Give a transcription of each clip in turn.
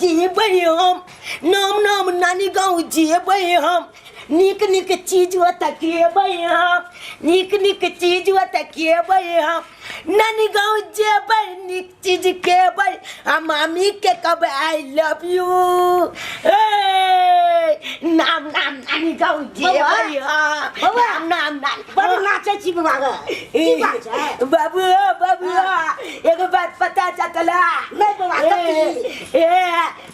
जेबै हम, नाम नाम नानी गाँव जेबै हम, नीक नीक चीज ओतऽ खेबै हम, नीक नीक चीज ओतऽ खेबै हम, नानी गाँव जेबै नीक चीज खेबै आ मामी के कहबै I love U. ए नाम नाम नानी गाँव जेबै हम, बौआ। नाम नाम नानी। बड़ नाचै छी बौआ गे। की बात छै? बाबू बाबू, एगो बात पता चतला? नहि बौआ, कथी? ए,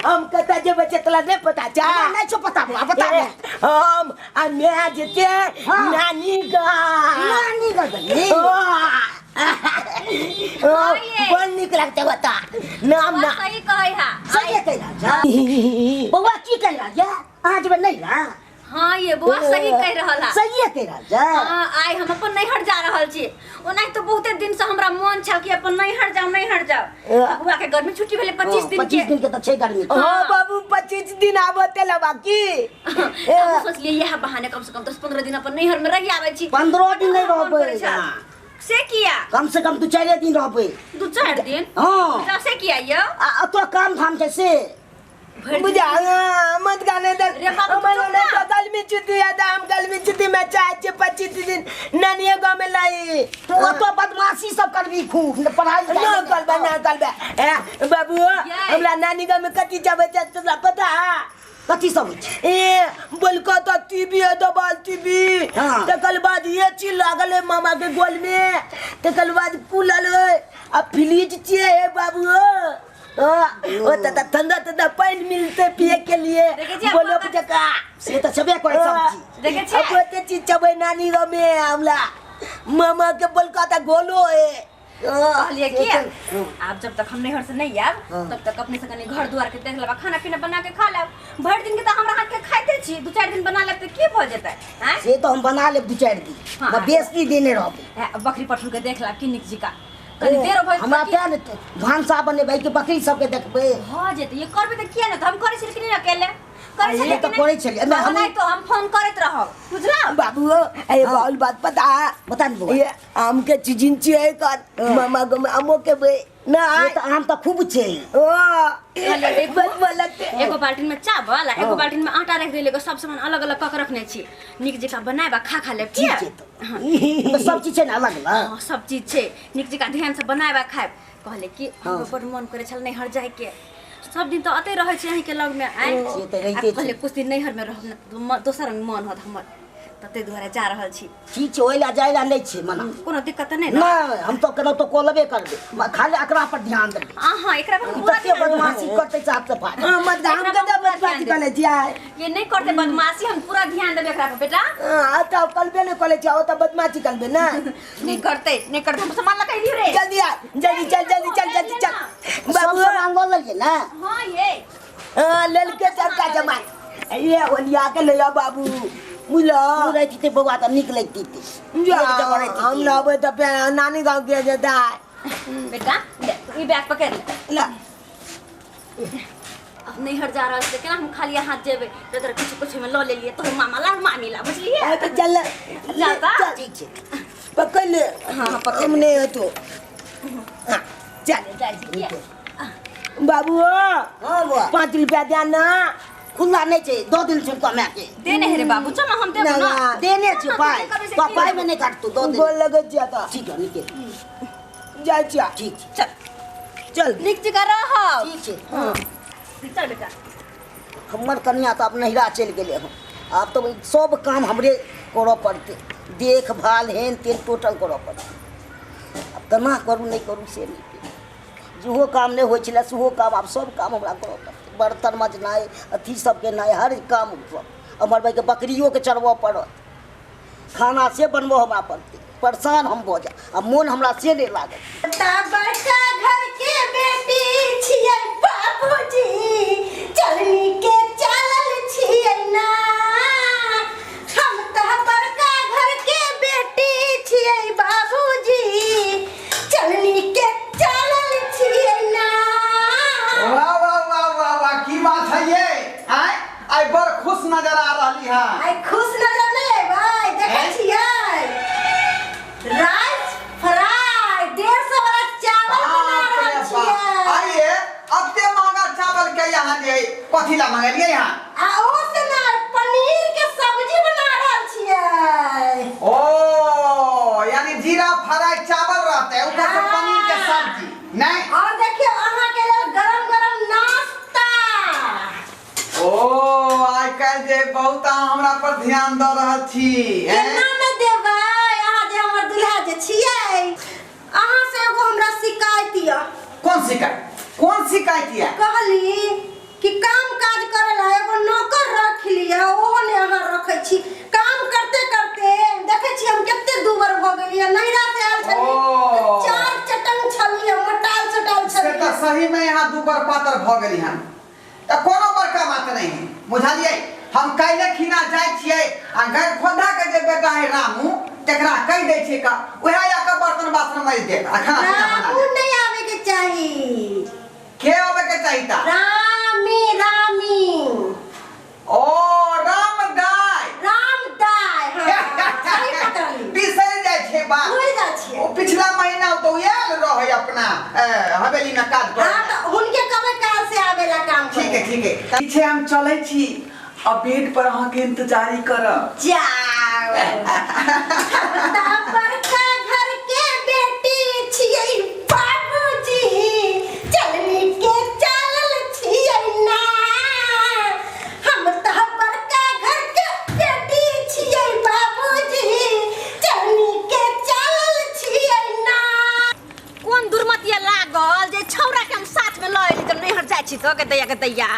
हम कतऽ जेबै चतला नहि पता छ? हमरा नहि छौ पता बौआ, बता ए, ने। हम आ माय जेते हाँ। नानी गाँव। नानी गाँव गेली? ओ, बड़ नीक लगतै ओतऽ नाम ना। सही कहै हा। सही कहि रहल छ बौआ। की कहि रहल छ? अहाँ जेबै नहि ने? हाँ ये बौआ, सही कहि रहल हा। सहिए कहि रहल छ। हाँ, आइ हम अपन नैहर जा रहल छी। ओनाहि तो बहुते दिन से हमरा मन छल कि अपन नैहर जाओ, नैहर जाओ। बौआ के गर्मी छुट्टी भेलै 25 दिन के। 25 दिन के तऽ छै गर्मी। हाँ बाबू, 25 दिन आबो तेला बाकी। हम सोचलियै इएह बहाने कम से कम 10-15 दिन अपन नैहर में रहि आबै छी। 15 दिन नहि मन रहबै। करै छल। से किया? कम से कम 2-4 दिन रहबै। 2-4 दिन? हाँ। बेटा, से किया यौ? आ अतो काम धाम छै से। भरि दिन बुझा मत गाने दे। रे बाबू, हमर चुप ने ना। तो गर्मी छुट्टी है, तो हम गर्मी छुट्टी में चाहे छे 25 दिन नानिये गांव में लाई। तू अतो बदमाशी सब करबी खूब ने, पढ़ाई लिखाई ना नहि करबे, ना करबे। ए बाबू, ये। हमरा नानी गांव में कथी चाहे छै तोरा पता है? कथी सब होइ छै? ए बोलको तो टीवी है, दबाल टीवी। हाँ। तकर बाद ये चीज लागल है मामा के गोल में, तकर बाद कूलर है आ फ्रिज छे। हे बाबू, हाँ, ओ त ठंडा ठंडा पानी मिलते पिए के लिए। देखै छियै, बोलो अपन- जका। से तऽ छेबे करै सब चीज। देखै छियै? अब ओते चीज चबै नानी गाँव में हमरा मामा के बोलका त गोलो है। कहलियै से कि तऽ- आब जब तक हम नैहर से नहीं आयब हाँ। तब तक अपने से कनी घर द्वार के देख लेब आ खाना पीना बना के खा लेब। भरि दिन के तऽ हमरा हाथ के खाइते छी, 2-4 दिन बना लेब तऽ की भऽ जेतै? आँय? से तऽ हम बना लेब 2-4 दिन। हाँ। हम बेसी दिन नहि रहबै। हे, बकरी पठुर के देख लेब की नीक जिका कनी देर भऽ हमरा तें ने भानसा बनेबै कि बकरी सबके देखबै। भऽ जेतै। ये करबै तऽ किया नहि? तऽ हम करै छलियै कि नहि? अकेले करै से छलियै तऽ कि करै छलियै। नहि, हम- नहि तो हम फोन करैत रहब, बुझलहुँ? बाबू, ए हाँ। बाउल बात पता है? बता ने बौआ। ये आम के सीजन छियै कर हाँ। मामा गाँव में आमो के बे ना। से तऽ आम तऽ खूब छै। ओ देखू। बस बोलते। एगो बाल्टीन में चावल आ एगो हाँ। बाल्टीन में आटा रख देले, सब सामान अलग अलग कऽ के रखने छी। नीक जकाँ बनायब आ खा खा लेब। ठीक किया? छै तऽ। तऽ सब चीज छै ने अलग अलग? हाँ, सब चीज छै। नीक जकाँ ध्यान से बनायब आ खायब। कहले कि हाँ। हमरो बड़ मन करै छल नैहर जायके। सब दिन तऽ अतै रहै छी अहींके लगमे आइ। से तऽ रहिते आ कहले छै। कुछ दिन नैहर में रहब ने तऽ दोसर रंग मन होत हमर, तऽ ताहि दुआरे जा रहल छी। ठीक छै, ओहि लए जाय लए नहि छै मना। कोनो दिक्कत तऽ नहि ने? नहि, हम तऽ केना तऽ कऽ लेबे करबै, खाली एकरा पर ध्यान देबै। अहाँ एकरा पर पूरा तते ध्यान बदमाशी करतै साफ सफाई। हाँ, मत हम एकरा कतऽ पर पूरा बदमाशी ध्यान करै छियै? ये नहि करतै बदमाशी, हम पूरा ध्यान देबै एकरा पर बेटा। हाँ, तऽ कलबे नहि करै छियै, ओ तऽ बदमाशी करबै ने। नहि करतै, नहि करतै। हम सामान लऽ कऽ एलियै रे। जल्दी आ, जल्दी चल, जल्दी चल, जल्दी चल सब बाबू। सामान लऽ लेलियै ने? हाँ ये। हाँ, लेलके सबटा जमा। ये ओलिया के ले आ बाबू, बुझलो? तू रहिती बौआ तऽ नीक लगिती। जा, एक जगह रहिती। हम रहबै तऽ फेर नानी गाँव के जेतै। बेटा ले, तू ई बैग पकड़ ले। ला। अब नैहर जा रहल छै, केना हम खाली हाथ जेबै? तऽ तोरा किछु किछु मे लऽ लेलियै, तोहर मामा ला मामी ला, बुझलियै? हाँ, तऽ चल। जा तऽ। चल। ठीक छै। पकड़ ले। हाँ, पकड़। हम नहीं होतो। हाँ, चल। जाइ छी किया? बाबू। हाँ बौआ। 5 रुपया दे ना। खुल्ला नहि छै, दऽ देल छै तो मायके। देने हे रे बाबू, चल हम देबो ना, ना। ना। देने छै पाइ तो पाइ मे नहि काटतौ, दऽ दे। गोल लगै छियै तऽ। ठीक है, नीके। जाइ छियै। ठीक छै। चल। चल। नीक जकाँ रहब। ठीक छै। हाँ। चल बेटा। हमर कनिया तऽ आब नैहरा चलि गेलै हन, आब तऽ सब काम हमरे करऽ पड़तै, देखभाल हेन तेन टोटल करऽ पड़तै। आब केना करू नहि करू से नहि, जेहो काम नहि होइ छलै सेहो काम आब सब काम हमरा करऽ पड़तै। बर्तन मजनाइ, अथी सब केनाइ, हर काम सब। हमर भाइके बकरियोके चरबऽ पड़त, खाना से बनबऽ हमरा पड़तै। परेशान हम भऽ जायब आ मोन हमरा से नहि लागत। ता बड़का घर के बेटी छियै बाबूजी, चलनी के चलल छियै ना। हम तऽ बड़का घर के बेटी छियै बाबूजी, चलनी के चलल छियै ना। वाह वाह वाह वाह वाह, की बात है ये? आय आइ बड़ खुश नजर आ रहली है। आइ खुश नजर नहीं अयबै? देखै हैं? छियै राइस फ्राई 150 वाला चावल बना बाप रहल रे बाप। छियै। आइए अते महंगा चावल के यहाँ कथी ला मंगेलियै यहाँ? आ ओ से ना पनीर के सब्जी बना रहल छियै। ओ यानी जीरा फ्राई चावल रहते ऊपर से पनीर के सब्जी नहीं। और देखियो अहाँ के लेल गरम गरम नाश्ता। ओ आइ काल्हि जे बहुत अहाँ हमरा पर ध्यान दऽ रहल छी। केना ने देबै, अहाँ जे हमर दुल्हा जे छियै। अहाँ से एगो हमरा शिकायत यऽ। कौन शिकायत? कौन शिकायत यऽ? कहली कि काम काज करे ला एगो नौकर रख लिअ, ओहो ने अहाँ रखै छी। काम करते करते देखै छी हम कते दूबर भऽ गेलियै। नैहरा से आयल छलियै चार चटंग छलियै, मोटाल सोटाल छलियै। से तऽ सही में यहाँ दूबर पातर भऽ गेली हन, तऽ कोनो बड़का बात नहीं है बुझलियै। हम काल्हि खिना जाइ छियै आ घर खोदा के जे बेटा है रामू तकरा कहि दै छियै का उएह आके बर्तन बासन माजि देत आ खाना पीना बना रामू नहीं आवे के चाही। के आवे के चाही ता? रामी रामी। ओ रामदाय। रामदाय, हाँ, सही पकड़ली। बिसरि जाइ छै बात। भूलि जाइ छियै। ओ पिछला महीना तो आयल रहै अपना हवेली में काज करे। हाँ तो हुनके कबै काल से आवेला काम। ठीक है ठीक है। पीछे हम चलै छी आ बेड पर अहाँ के इंतजारी करब। जाओ बड़का घर के बेटी छियै बाबूजी, चलनी के चलल छियै ना। हम तऽ बड़का घर के बेटी छियै बाबूजी, चलनी के चलल छियै ना। कोन दुर्मतिया लागल जे छौड़ा के हम साथ में लऽ एली जब नैहर जाइ छी तऽ के दैया के दैया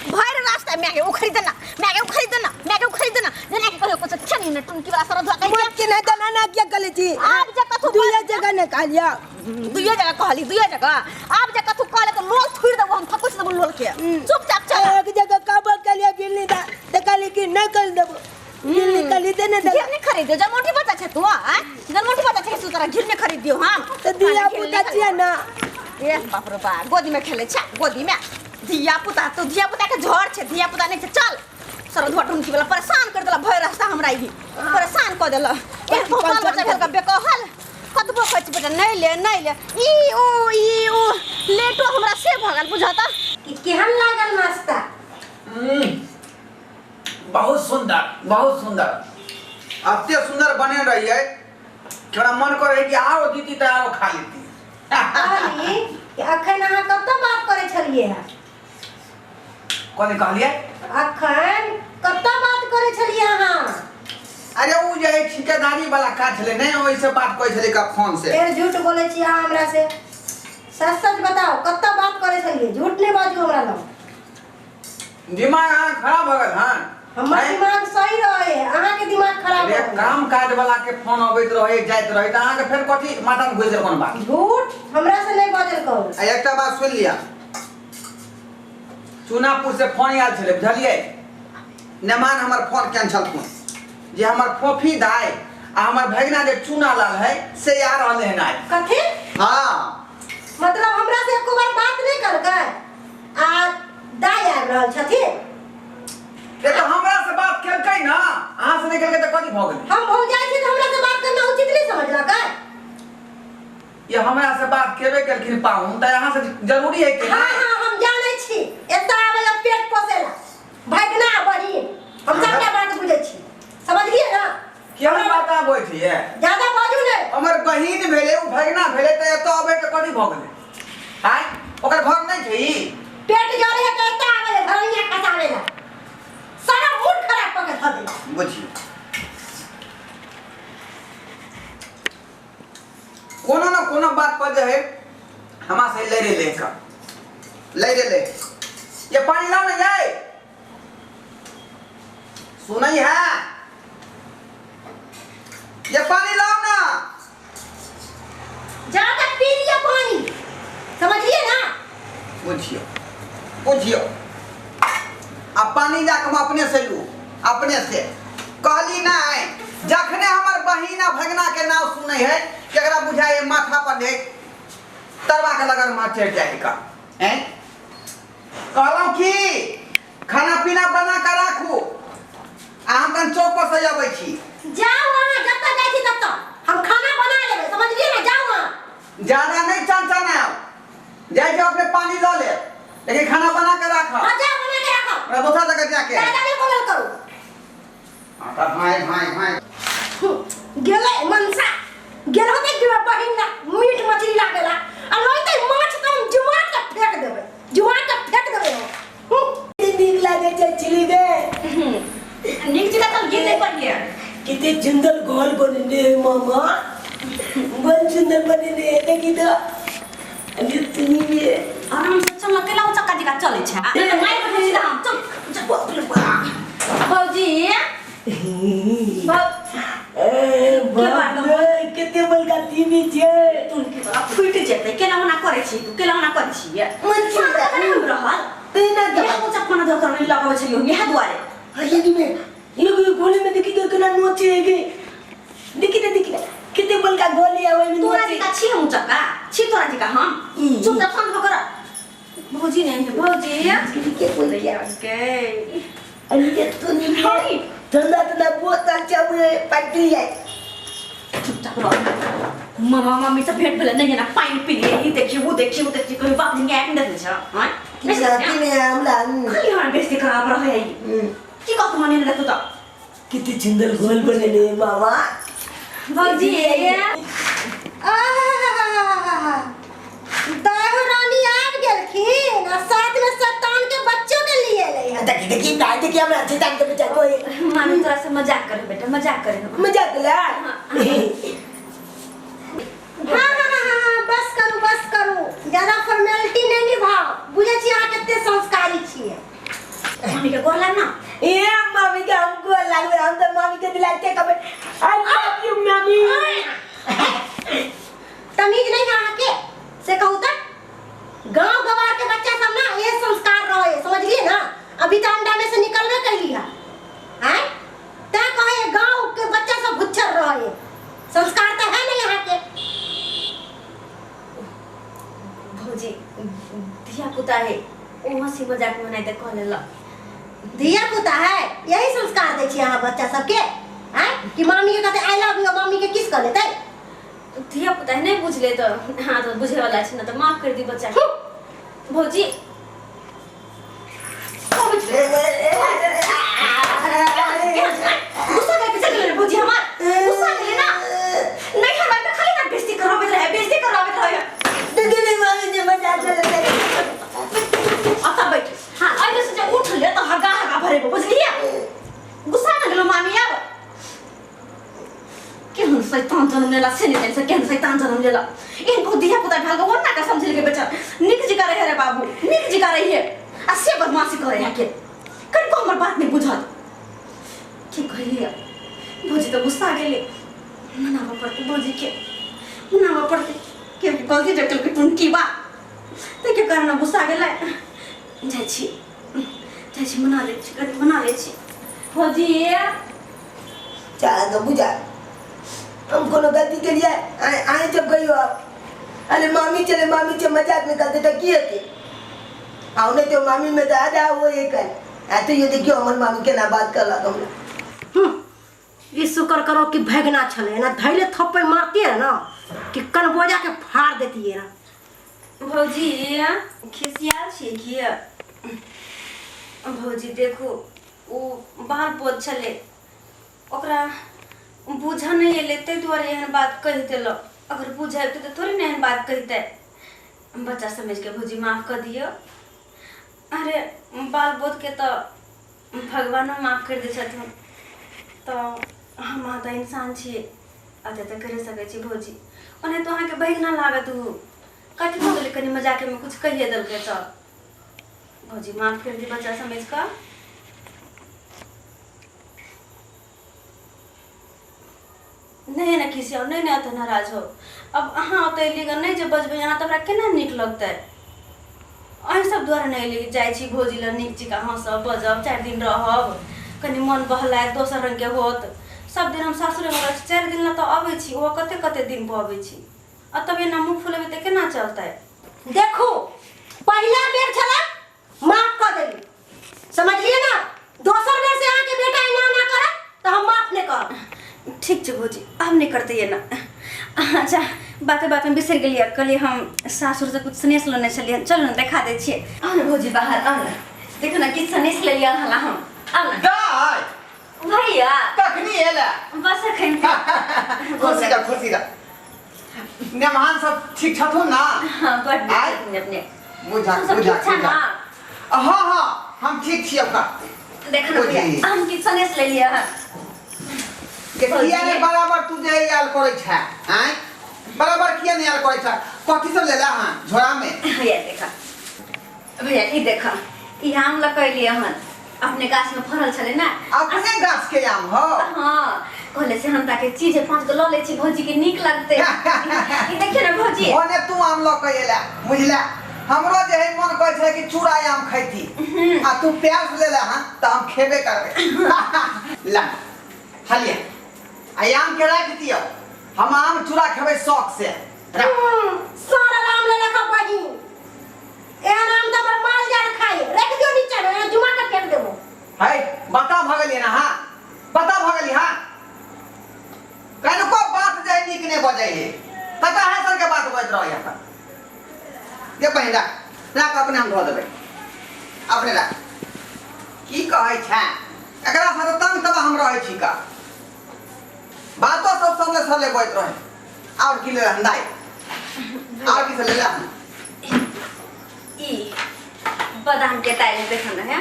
भरि रास्ता माय के उखड़ी देना, माय के उखड़ी देना, माय के उखड़ी देना, जेना कि कहियो कुछ छनी ने टुनकी वाला सरद धोआ मत के नहीं देना ना क्या कले छी। आब जे कथु दुइये जगह ने कहलिया, दुइये जगह कहली, दुइये जगह। आब जे कथु कहले तऽ लोल थुरि देबो हम, थकुच देबो लोल के। चुपचाप चल। एक जगह कहबो कहलिया गिरनी दा तऽ कहली कि नहीं कर देबो। गिरनी कहली दे ने देबो। घिरनी खरीद दियो, जब मोटी बच्चा छै तू आ, जब मोटी बच्चा छै तू तोरा घिरनी खरीद दियो हम। तऽ धिया पुता छियै ना। ए बाप रे बाप, गोदी में खेले छै, गोदी में धिया पुता तो धिया पुता के झड़ छै, धिया पुता नहीं छै। चल सरधुआ टुनकी वाला परेशान कर देला भरि रास्ता हमरा, ई परेशान कर देला। एक बाल बच्चा भेल के बेकहल कतबो कहै छी बेटा नहीं ले नहीं ले, ई ओ ई ओ लेटो हमरा से भऽ गेल बुझता। कि केहन लागल नाश्ता? बहुत सुंदर, बहुत सुंदर। अते सुंदर बने रहिए कि हमरा मन करे कि आरो दीदी तऽ आरो खा लेती। कहली कि अखन अहाँ कतऽ बात करै छलियै हँ? कथी कहलियै? अखन कतऽ बात करै छलियै अहाँ? अरे उ जे है ठेकेदारी वाला काज छलै नहि, ओहिसँ बात करै छलै का फोन से। फेर झूठ बोलै छी अहाँ हमरा से। सच सच बताओ कतऽ बात करै छलियै? झूठ नहि बाजू हमरा लग। दिमाग अहाँ खराब भऽ गेल हन? हमर दिमाग सही रहे, अहाँ के दिमाग खराब अरे काम काज वाला के फोन अबैत रहे जाइत रहे तऽ अहाँ के फेर कथी माथा में घुसि गेल कोन बात? झूठ हमरा से नहीं बाजल कहू। आ एकटा बात सुनि लिअ, चुनापुर से फोन आयल छलै बुझलियै, नेमान हमर फोन केने छलखुन जे हमर फोफी दाइ आ हमर भगिना जे चूना लाल है से आ रहलै हन आइ। कथी? हाँ मतलब हमरा से एको बार बात नहीं करकै आ दाइ आबि रहल छथिन? ये तो हमरा से बात केलकै ना, अहाँ से नहीं केलकै तऽ कथी भऽ गेलै? हम भौजाइ छी तऽ हमरा से बात करना उचित नहीं समझलकै? ये हमरा से बात केबे केलखिन पाहुन तऽ अहाँ से जरूरी है कि हाँ हाँ हम जानै छी, एतऽ आबै ला पेट पोसै ला भगना बहिन, हम सबटा बात बुझै छी, समझलियै ना? केहन बात अहाँ बजै छियै? ज्यादा बाजू नहि। हमर बहिन भेलै ओ भगना भेलै तऽ एतऽ अबै के कथी भऽ गेलै? आँय ओकर घर नहि छै ई? पेट जरे है तऽ एतऽ आबै ला घरैया खसाबै ला, सारा मूड खराब कऽ के धऽ देलक। बुझियौ कोनो न कोनो बात पर जे है हमरा से लड़े ले का लड़े ले। ये पानी लाओ ना जाए सुनई है, ये पानी लाओ ना। ज्यादा पी लिया पानी, समझिए ना? बुझियो बुझियो, अब पानी जाके हम अपने से लू, अपने से कहली नहीं। जखने हमर बहिन आ भगना के नाम सुनै है केकरा बुझाए माथा पर दे तरवा के लगन मार चढ़ जाए का हैं। कहलहुँ कि खाना पीना बना के राखू आ हम कन चौक पर से अबै छी। जाओ अहाँ जतऽ जाइ छी ततऽ हम खाना बना लेबै, समझलियै ना? जाओ अहाँ। ज्यादा नहीं चनचनाओ, जाइ छी अपने पानी लऽ लेब, लेकिन खाना बना के राखब। हाँ जाओ बना के राखब। हमरा दोसर जगह जाके दादा नहीं बोलल करू। हाँ तऽ भाई भाई भाई। गेलै मनसा गेल होतै कि बहिन ना मीट मछली लागेला आ लइतै माछ तऽ हम जुमा के फेंक देबै, जुमा के फेंक देबै हम। नीक लागे छै चिली गे। नीक जगह तऽ गीत नहि पढ़िए। किती सुंदर गोल बनले मामा, बड़ सुंदर बनले। देखी तो अभी तुनी भी है। आराम से चल, केला चक्का जगह चलै छै। मारि पर सीधा हम चल चल। बाप रे बाप। भौजी भौ ए बाप रे, कते बड़का टीवी छै। तुनकी बला फुटि जेतै। केना ओना करै छी तू? केना ओना करै छी? मन शान्त तऽ नहि हम रहल। तेना इएह ऊँचा कोना धऽ कऽ लगबै छलियौ इएह दुआरे। अरे में ये गोली में देखी तो केना नोचे है गे। देखी तो देखी कते बड़का गोली आवे में तोरा नोचे। जका छी हम चक्का छी तोरा जका हम। ई। चुपचाप शान्त भऽ कर। भौजी नहीं है भौजी। के कोई क्या के अरे ये तो नहीं है। ठंडा ठंडा बोतल चाबे पाटी जाए। चुपचाप रह। मामा मम्मी से भेंट भेलै नहीं ना पानि पी लिए ई देखी वो देखी वो देखी कोई बाप नहीं आके देखै छ। हां कि नहीं हमरा खाली हमरा बेइज्जती खराब रहै है। की कहत मने ने देखू त कितनी सुंदर गोल बनेले मामा। भौजी आहा, दाहो रानी आबि गेलखिन आ साथ में शैतान के बच्चो के लिए एलै हन। देखी देखी दाई देखी हमरा शैतान के बच्चा कोई। मामी तोरा से मजाक करे बेटा, मजाक करे। मजाक ला। हाँ हाँ हाँ हाँ हाँ, बस करू बस करू, ज्यादा फॉर्मेलिटी नहीं निभाओ। बुझै छी अहाँ कते संस्कारी छियै। मम्मी के गोर लाग ना। ए मामी के हमको लागले, हम तो मामी के दिलाते कबे। I love you मामी। तमीज नहीं है अहाँ के से कहू त गांव गवार के बच्चा सब ना ये संस्कार रहे, समझलिए ना। अभी तो अंडा में से निकलबे कैली है आय तैं कहे गांव के बच्चा सब भुच्छर रहे, संस्कार तो है नहीं यहाँ के। भौजी धिया पुता है ओ हंसी मजाक में नहीं त कह लेल। धिया पुता है यही संस्कार दै छी अहाँ बच्चा सबके आय कि मामी के कहते I love you, मामी के किस कर लेतै। धिया पुता है नहीं बुझले तो हाँ तो बुझे वाला छै ना तो माफ कर दी बच्चा के। भौजी गुस्सा करके चल गेलै भौजी हमार, गुस्सा गेलै ना। नहीं हमरा के खाली ना बेइज्जती करवाबैत रहे, बेइज्जती करवाबैत रहे। देखी नहीं मामी जे मजाक करे। अतः बैठ। हाँ अरे से जे उठ ले तो हगा हगा भरेबो बुझलिए। गुस्सा न गेलो मामी आब। केहन शैतान जन्म लेला से नहीं जानि से केहन शैतान जन्म लेला। एहन बहुत धिया पुता भेल ओना के समझल के बेचारा नीक जका रहे रे बाबू, नीक जका रहिए आ से बदमाशी करे है के कनिको हमर बात नहीं बुझत। की कहिए भौजी तो गुस्सा गेले, मनाबऽ पड़तै भौजी के, मनाबऽ पड़तै। के गलती जटल के टुनकी बा ताहिके कारण गुस्सा गेलै। जाइ छी जाइ छी मना लै छी, कनि मना लै छी भौजी। चाहे तो बुझा हम कोनो गलती के लिए आए आए जब गई हो आप। अरे मामी चले मामी से मजाक निकलते तो की होती आओ नहीं तो मामी में तो आधा वो एक है। आ तो ये देखियो हमर मामी के ना बात कर लगा हमरा। ई शुक्र करो कि भगना छले ना धैले थप्पड़ मारती है ना कि कनबोजा के फाड़ देती है ना। भौजी खिसियाल छी की? भौजी देखू ओ बाल बोध छलै ओकरा बुझऽ नहि एलै ताहि दुआरे एहन बात कहि देलक। अगर बुझ अबितै तऽ थोड़े ने एहन बात कहितै। बच्चा समझिके भौजी माफ कऽ दियौ। अरे बाल बोधके तऽ भगवानो माफ करि दै छथिन तऽ हम अहाँ तऽ इंसान छियै अते तऽ करि सकै छी भौजी। ओनाहि तऽ अहाँके भगना लागत ओ कथी भऽ गेलै कनि मजाकेमे कुछ कहिए देलकै तऽ भौजी माफ करि दी बच्चा समझि कऽ। नहीं ने खिसियाउ, नहीं ने अत नाराज हो। अब अहाँ ओतऽ एलियै नहि जे बजबै अहाँ तऽ हमरा केना नीक लगतै। अहीं सब दुआरे नहि एलियै जाइ छी भौजी लग नीक जकाँ हँसब बजब 4 दिन रहब कनि मन बहलायत दोसर रङ्गके होत। सब दिन हम सासुरेमे रहै छी 4 दिन लए तऽ अबै छी ओहो कते कते दिन पर अबै छी आ तब एना मुँह फुलेबै तऽ केना चलतै। देखू पहिला बेर छला माफ कऽ देली समझलियै ना। दोसर बेर से अहाँके बेटा एना ना करत तऽ हम माफ नहि करब। ठीक छै भौजी आब नहि करतै एना। अच्छा बाते बातमे बिसरि गेलियै कहलियै हम सासुरसँ कुछ स्नेह लेने छलियै चलू ने देखा दै छियै। आउ ने भौजी बाहर आउ ने। देखो ना कि सनेस ले लिया हला हम आउ ना दाय भैया कखनी एला बस अखन खुशी रह खुशी रह मेहमान सब ठीक छथुन ना हां बड आय। अपने बुझा तू सब बुझा ठीक छा ना हां हां हम ठीक छी अपना देखो ना बुझी। भैया हम कि सनेस ले लिया हन के किया ने बराबर तू जे आयल करै छै आय बराबर किया ने आयल करै छै कथी सब लेला हां झोरा में भैया देखा भैया ई देखा ई आम लगैलिए हन अपने गाछ में फरल छले ना अपने गाछ के आम हो हाँ कहले से हम ताके चीज पांच गो ल ले छी भौजी के नीक लगते ई देखिए ना भौजी ओने तू आम ल के एला बुझला हमरो जे है मन कहै छै कि चूड़ा आम खैती आ तू प्यास लेला हां त हम खेबे करबे ला हलिया आ आम के राख दियो हम आम चूड़ा खेबै शौक से राख सारा आम ले लखा बहिन एहन आम तऽ हमर माल जाल खाइ रख दियो नीचा में जुमा के फेंक देबो है बता भगली ना हां बता भगली हां कनको बात जे नीक ने बजै है पता है सर के बात बज रहो यहाँ पर ये बहिन राख राख अपने हम धो देबै अपने राख की कहै छै एकरा से तंग तब हम रहै छी का बातो सब सबले सबले बजत रहे और की ले दाई और की से ले ला ई बादाम के दालि देखन है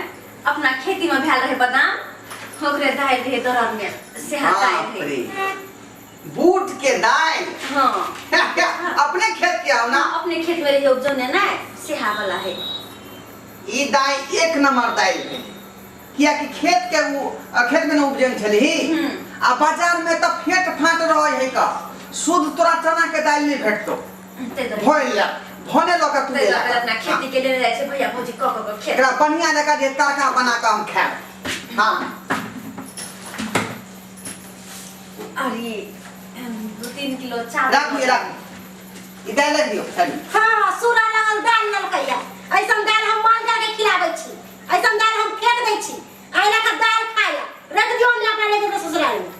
अपना खेती में भेल रहे बादाम ओकरे दालि रहे दरर में सेहा दालि बाप रहे रे बूट के दाल हाँ अपने खेत के आओ ना अपने खेत में रहे उपजौने ना सेहा वाला है ई दाई एक नंबर दाइल है किया कि खेत के उ खेत में न उपजन छलही आ बाजार में त फेट फाट रहे है का शुद्ध तोरा चना के दाइल नहीं भेटतो ते दुआरे भोल ला भने लऽ के तू ते ले ला। दुआरे अपना खेती के लेने जाइ छै भैया भौजी क क के खेत एकरा बढ़िया जकाँ जे तड़का बना के हम खायब हाँ और ई 2-3 किलो चावल राखू ये राखू ई दाइल रख दियो खाली हाँ सूरा लगल दाल ललकैया ऐसन दाल हम माल जाल के खिलाबै छी ऐसन दाल हम फेंक दै छी आइला के दाल खाइला रख दियो हम अपना लेके ससुराल में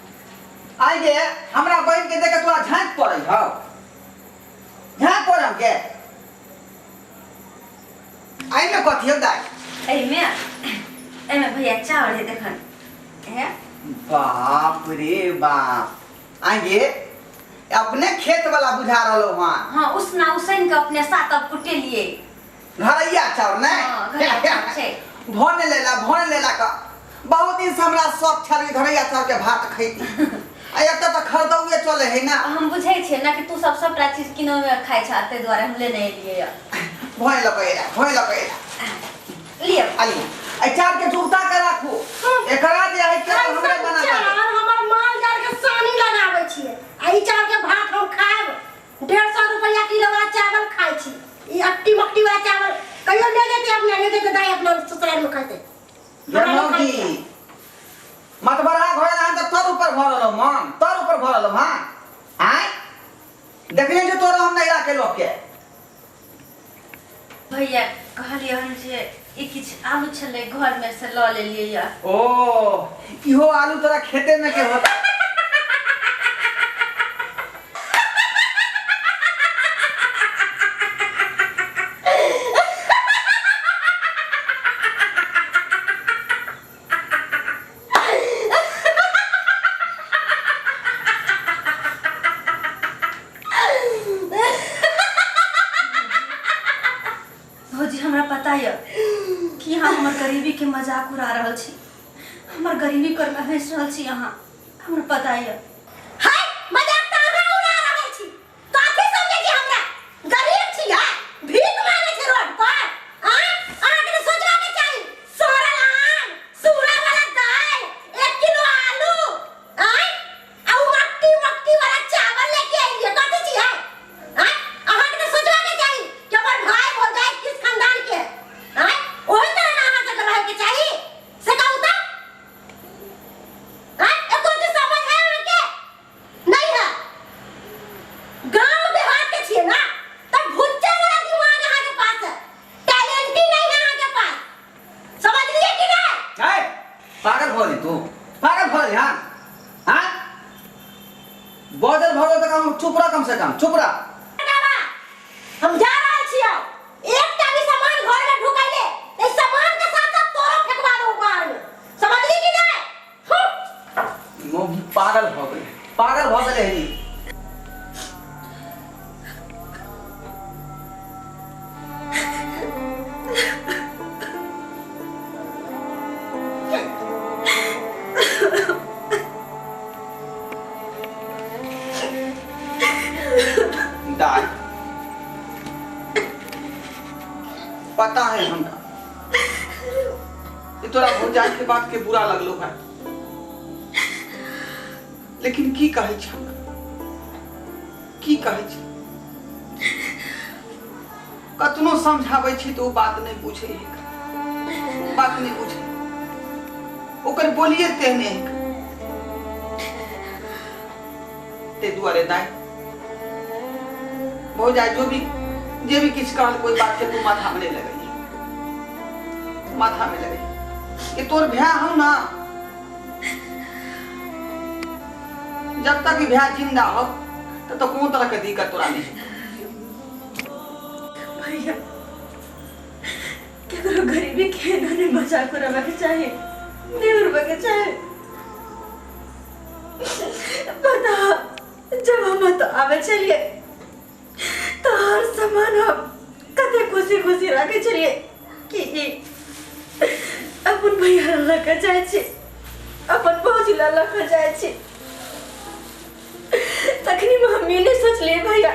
आइ गे हमरा बहिन के देख के तोरा झाँक पड़ै हौ झाँक पड़ै हम के आइ में कथी हौ दाइ एहिमे एहिमे भैया चावल है देखन है बाप रे बाप आगे अपने खेत वाला बुझा रहलो हाँ हाँ उसना उसैन के अपने साथ अब कुटे लिए घरैया चाउर ने हाँ, घरैया चाउर छै। भोने लेला का बहुत दिन से हमरा शौक छल कि घरैया चाउर के भात खैती आ एतऽ तऽ खरीदौए चले है ना हम बुझै छियै ना कि तू सब सबटा चीज किनो में खाइ छ ताहि दुआरे हम लेने एलियै यऽ। भोने लऽ के एला भोने लऽ के एला लिअ अली एहि चाउर के जुगता के राखू एकरा जे है के हमरे ऐसन बना के चाउर हमर माल जाल के सानी लगाबै छियै आ ई चाउर के भात हम खायब 150 रुपया किलो वाला चावल खाइ छी ई अट्टी मट्टी वाला चावल कहियो ले जेतै अपना ले जेतै दाइ अपना ससुराल में खैतै गेलहुँ की मतबरा घर रहन तऽ तोर ऊपर भऽ रहलौ मन तोर ऊपर भऽ रहलौ हाँ आँय देखने जो तोरा हम नैरा के लोग के भैया कहलियै हम जे ई किछु आलू छलै घर में से लऽ लेलियै यऽ ओ इहो आलू तोरा खेते में के होता भौजी हमरा पता यऽ कि अहाँ हमर गरीबी के मजाक उड़ा रहल छी हमर गरीबी पर में हँसि रहल छी अहाँ हमरा पता यऽ हाय मजाक तऽ अहाँ उड़ा रहल छी कथी समझै छी हमरा गरीब छी हा भीख मांगै छी रोड पर आ अहाँके तऽ सोचबाके चाही सड़ल आम सूरा वाला दालि 1 किलो आलू आय आ उ मट्टी मट्टी वाला चावल लेके अइलियै कथी छी है आय अहाँके तऽ सोचबाके चाही कि हमर भाई भौजाई किस खानदान के है आय ओही तरह ना अहाँ सबके रहैके चाही से कहू तऽ आय एको चीज समझ है अहाँके नहीं है गांव देहात के छियै ना तब भुच्चा वाला दिमाग अहाँके पास है टैलेंट ही नहीं है अहाँके पास समझलिए कि नहीं है पागल भऽ गेली तू पागल भऽ गेली हाँ हाँ बजल भऽ गेल तऽ कम चुप रह कम से कम चुप रह बाबा हम जा रहल छियै एकटा भी सामान घर में ढुकैले ई सामान के साथ साथ ई तोरा भौजाई के बात के बुरा लगलो है, लेकिन की कहै छ, की कहै छ? कतनो समझाबै छी तो ओ बात नहीं बुझे है, बात नहीं बुझे, ओकर बोलिए तेहने है। ते दुआरे दाई भौजाई जो भी जे भी किछ कहल कोई बात के तू माथा में नहीं लगई, माथा में लगई। ये तोर भैया हो ना, जब तक भैया जिंदा हो तब तो कोनो तरह के दिक्कत तोरा नहीं। भैया केकरो गरीबी के नहीं मजाक उड़ावे के चाही, नहीं उड़ावे के चाही। पता जब हम तो आवे चलिए तो हर सामान हम कते खुशी खुशी राखे चलिए कि अपन भैया लग जाए छी, अपन भौजी लग जाए छी। तखनी मम्मी ने सोचलिए भैया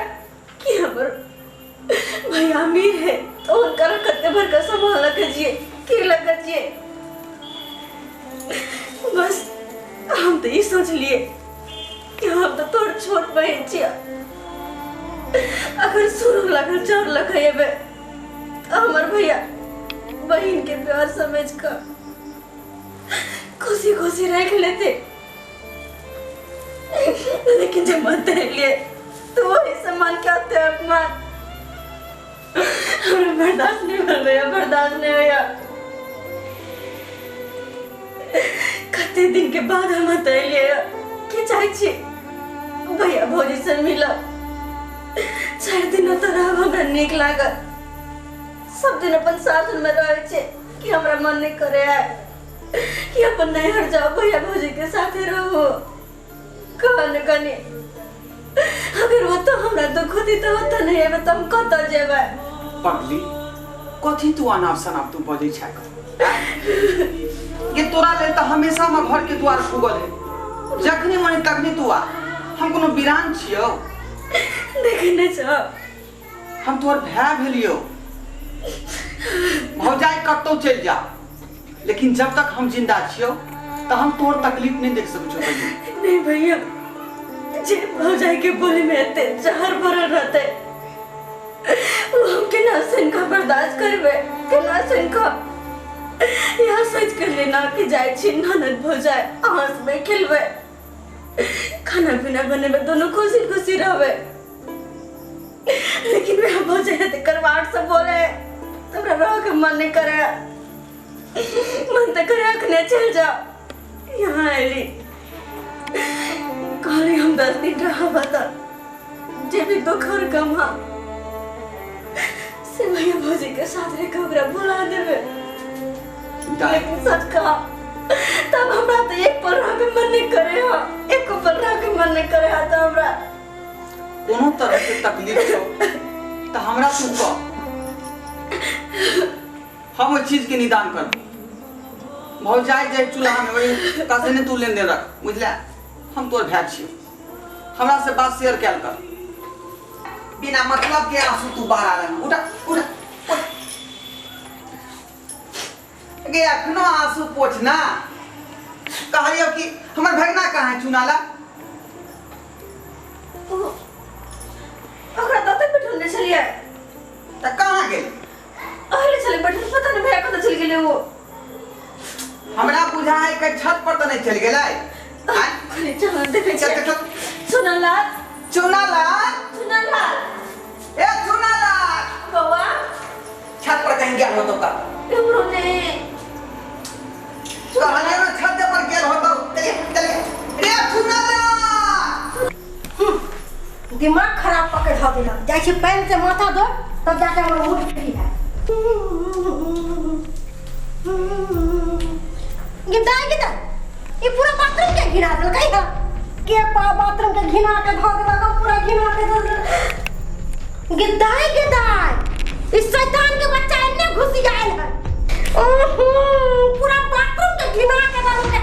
कि हमर भैया अमीर है तो उनका कते भर का सामान लग जिए की लग जिए। बस हम तो ये सोच लिए कि हम तो तोर छोट बहन छिया, अगर सुरु लगल चार लग एबे तो हमर भैया बहन के प्यार समझ कर खुशी खुशी रख लेते। लेकिन जब मन लिए तो वही सामान क्या थे अपमान हमें बर्दाश्त नहीं हो गया, बर्दाश्त नहीं हुआ। कते दिन के बाद हम लिए कि चाहे छी भैया भौजी से मिला, 4 दिन तो रह हमरा नीक लागत। सब दिन अपन सासुर में रहे छे कि हमरा मन नहीं करे है कि अपन नैहर जाओ भैया भौजी के साथे रहो। कहने कने अगर वो तो हमरा दुख होती तो होता नहीं है तो हम कतऽ जेबै। पगली कथी तू अनाप शनाप तू बजै छै? ये तोरा लेल तऽ हमेशा हमर घर के द्वार खुगल है, जखनी मन तखनी तू आ। हम कोनो वीरान छियौ? देखे नहीं छौ, हम तोहर भाय भेलियौ। भौजाई कतौ चलि जा, लेकिन जब तक हम जिंदा छियौ तऽ हम तोहर तकलीफ नहीं देख सकै छियौ। नहीं भैया, जे भौजाई के बोली में एते जहर भरल रहते वो हम केना सुन कऽ बर्दाश्त करबै, केना सुन कऽ। यहाँ सोच कर लेना कि जाए छी ननद भौजाई अहाँ से खेलबै, खाना पीना बनेबै, दोनों खुशी खुशी रहबै। लेकिन वह भौजाई तो करवाट सब बोले तोरा रह के मन नहीं करे, मन तो करे अखने चल जाओ। यहाँ आयली कहली हम 10 दिन रहा बता जे भी दुख और गम हा से भैया भौजी के साथ रह के ओकरा भुला देबै। लेकिन सच कहा तब हमरा तो एक पल रह के मन नहीं करे हा, एक पल रह के मन नहीं करे हा। तो हमरा कोनो तरह के तकलीफ हो तो हमरा तू कह, हम ओहि चीज के निदान करब। भौजाई जाए चूल्हा में वही कासे ने तू लेन देन रख, बुझला? हम तोर भाय छियौ, हमरा से बात शेयर कैल कर। बिना मतलब के आंसू तू बाहर आ रहा। उठा उठा गे, अखनो आंसू पोछना। कहलियौ कि हमर भगना कहाँ है चुनाला? ओकरा दाते बैठल नहीं छलियै। त कहाँ गेल? अहले छलै बैठल, पता नहीं भैया कतऽ चलि गेलै वो। हमरा बुझा है कि छत पर त नहीं चलि गेलै। अरे चल देखै छियै। चुनालाल, चुनालाल, चुनालाल, ए चुनालाल बौआ छत पर कहीं गेल होतो का? केकरो ने कहलियै ना छत पर गेल होतो। चलिए चलिए रे चुनालाल, दिमाग खराब पकड़ धऽ देलक। जाइ छी पानि से माथा धो तब जाके हमर मूड फ्री है। गिदा गिदा ये पूरा बाथरूम के घिना देलकै है, के पा बाथरूम के घिना के धऽ देलक, पूरा घिना के धऽ देलक। गिदाई गिदाई इस शैतान के बच्चा एने घुस आयल है। ओहो पूरा बाथरूम के घिना के धऽ देलकै।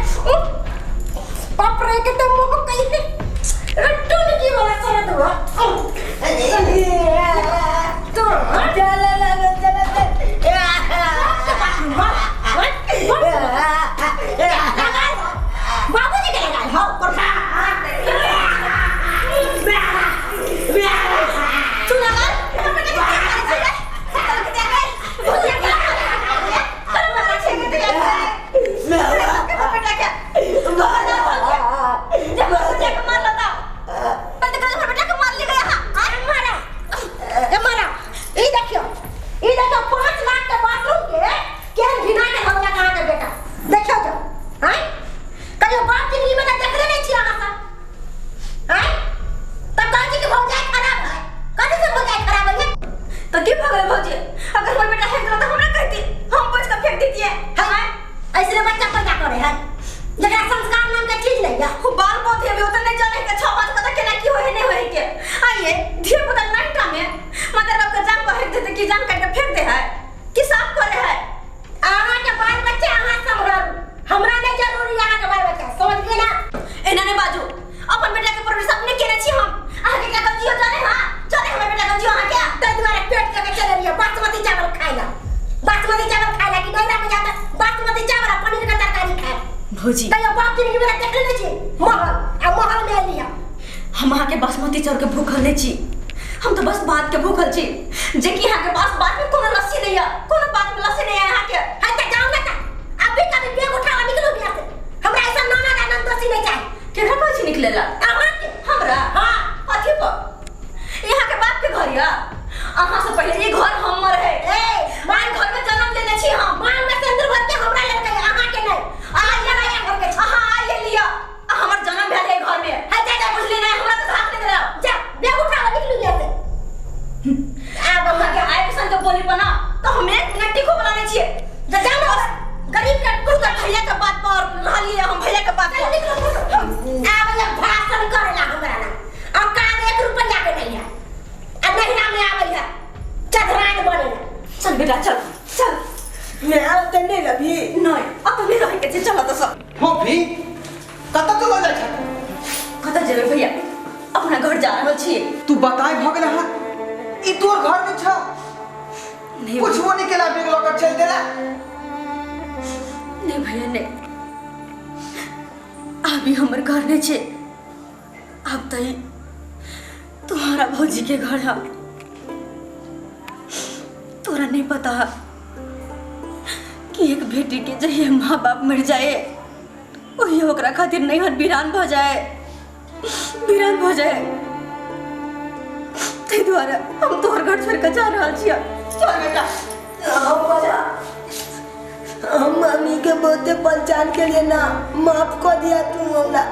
बाप रे के तो मुंह कइसे रट्टू की वाला सरत हुआ। तो चला लगा चला। भौजी। तैयो बाप जिंदगी मेरा देखले नहीं छी महल आ महल में एली है। हम अहाँके बासमती चाउर के भूखल नहीं छी, हम तो बस भात के भूखल छी, जे कि अहाँके पास भात में कोनो लस्सी नहीं है, कोनो बात में लस्सी नहीं है अहाँके। है त जाओ ना त अभी कभी बैग उठावा निकलू बिहार से, हमरा ऐसा नाना का नंदोसी नहीं चाहिए। केकरा कहै छी निकले ला? अहाँके। हमरा? हाँ। अथी पर यहाँ के बाप के घर या अहाँ से पहले ई घर हमर है। ए माय घर में जन्म लेने छी हम। मांग में सिंदूर भर के हमरा लड़के अहाँ के नहीं। अहाँ ये नहीं घर के, अहाँ आइए लिया, हमर जन्म भेल है घर में। है जा जा बुझली नहीं, हमरा तो हाथ नहीं देला। जा बैग उठावा निकलू बिहार से। आब अहाँ के आइ पसंद के बोली बना तो हम एक मिनट टिको बनाने छिए। जा जा ना गरीब के तू तो भैया के बात पर रहलिए, हम भैया के बात पर निकलो। आब ये भाषण करेला हमरा ना औकात 1 रुपया के नहीं है आ नहिरा में आबै है चधरान बनेला। चल बेटा चल चल। मैं आब तऽ नहि रहबी। नहीं अब तो नहीं रहे के छै, चल तऽ सब। फोफी कतऽ चलल जाइ छै? कतऽ जेबै भैया, अपना घर जा रहल छी। तू बताय भऽ गेल हँ ई तोर घर नहीं छ? नहीं कुछबो नहीं केला बेग लऽ कऽ चलि देला। नहीं भैया नहीं, अभी हमर घर नहीं छे, अब तो तुम्हारा भौजी के घर है। तोरा नहीं पता कि एक बेटी के जहिया माँ बाप मर जाए वही ओकरा खातिर नैहर वीरान भ जाए, वीरान भ जाए। ताहि दुआरे हम तोहर घर छोड़ के जा रहल छियै। चल बेटा। हम मम्मी के बहुते पहचान के लिए ना माफ कर दिया, तू हमरा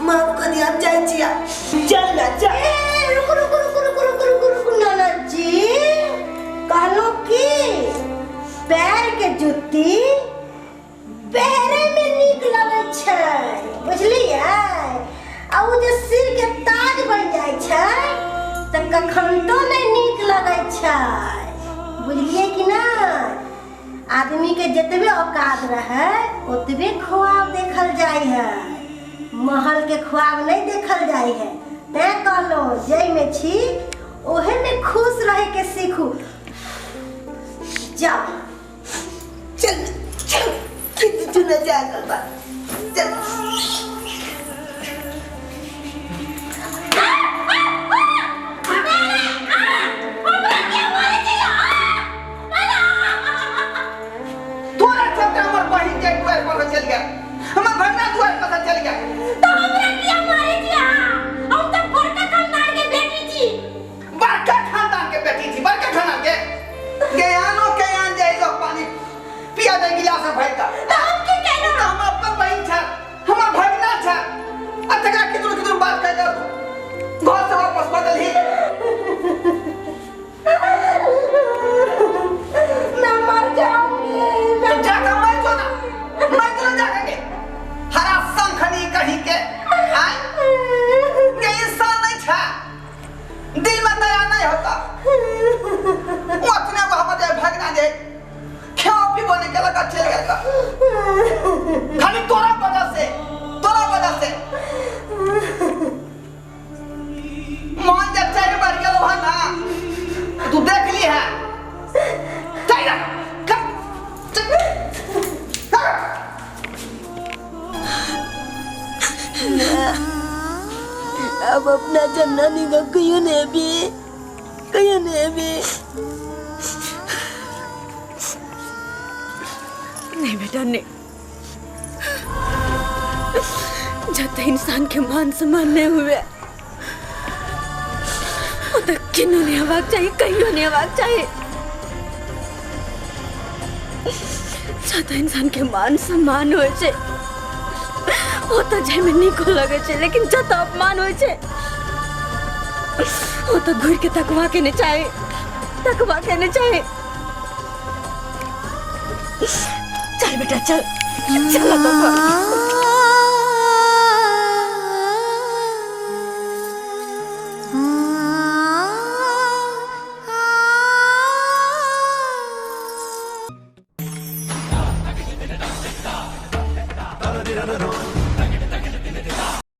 माफ कर दिया, हम जाइ छियै। चल ना चल। ए रुकु रुकु रुकु रुकु रुकु रुकु रुकु ननद जी, कहलो कि पैर के जुत्ती पैरे में नीक लगै छै बुझलियै, आ उ जे सिर के ताज बन जाइ छै तऽ कखन तो नहीं नीक लगै छै बुझलियै कि ना। आदमी के जतबे औकात रहे ओतबे ख्वाब देखल जाइ है, महल के ख्वाब नहीं देखल जाइ है। तैं कहलो जै में छी ओहे में खुश रहे के सीखू। जाओ चल चल किछु न जागल बा चल। तोरा चलते हमर बहिन के दुआर पर चल गया, हमर भगना दुआर पर चल गया। तो हमरा किया मारे छी अहाँ? हम तो बड़का खानदान के बेटी छी। बड़का खानदान के बेटी छी, बड़का खानदान के ज्ञानो के आन जाएगा पानी पिया दे गिलास में भर का। तो हम की कहलो? तो हम अपन बहिन छ, हमर भगना छ, आ तकरा किदुर किदुर बात कह दे घर से वापस बदल ही। मैं मर जाऊंगी। तो जाकर मर जो ना, मर जो जाकर के हरा संखनी कहीं के आय ये इंसान नहीं था, दिल में दया नहीं होता। वो अपने को हम दे भागना दे खेओ पीबो नहीं के लगा चल गया खाली तोरा वजह से, तोरा वजह से मान जा चाहे बढ़ गया ना तू देख ली है। चल जा कर चल कर। अब अपना जनानी का कहियो नहीं भी, कहियो नहीं भी। नहीं बेटा नहीं, जब तक इंसान के मान सम्मान नहीं हुए वो तक किन्नू नहीं हवाक चाहिए, कहियो नहीं हवाक चाहिए। जब तक इंसान के मान सम्मान हुए छे वो तो जाय में नीको लगे छे, लेकिन जब तक अपमान हुए छे वो तो घूर के तकवा के नहीं चाहे, तकवा के नहीं चाहे। चल बेटा चल, चल।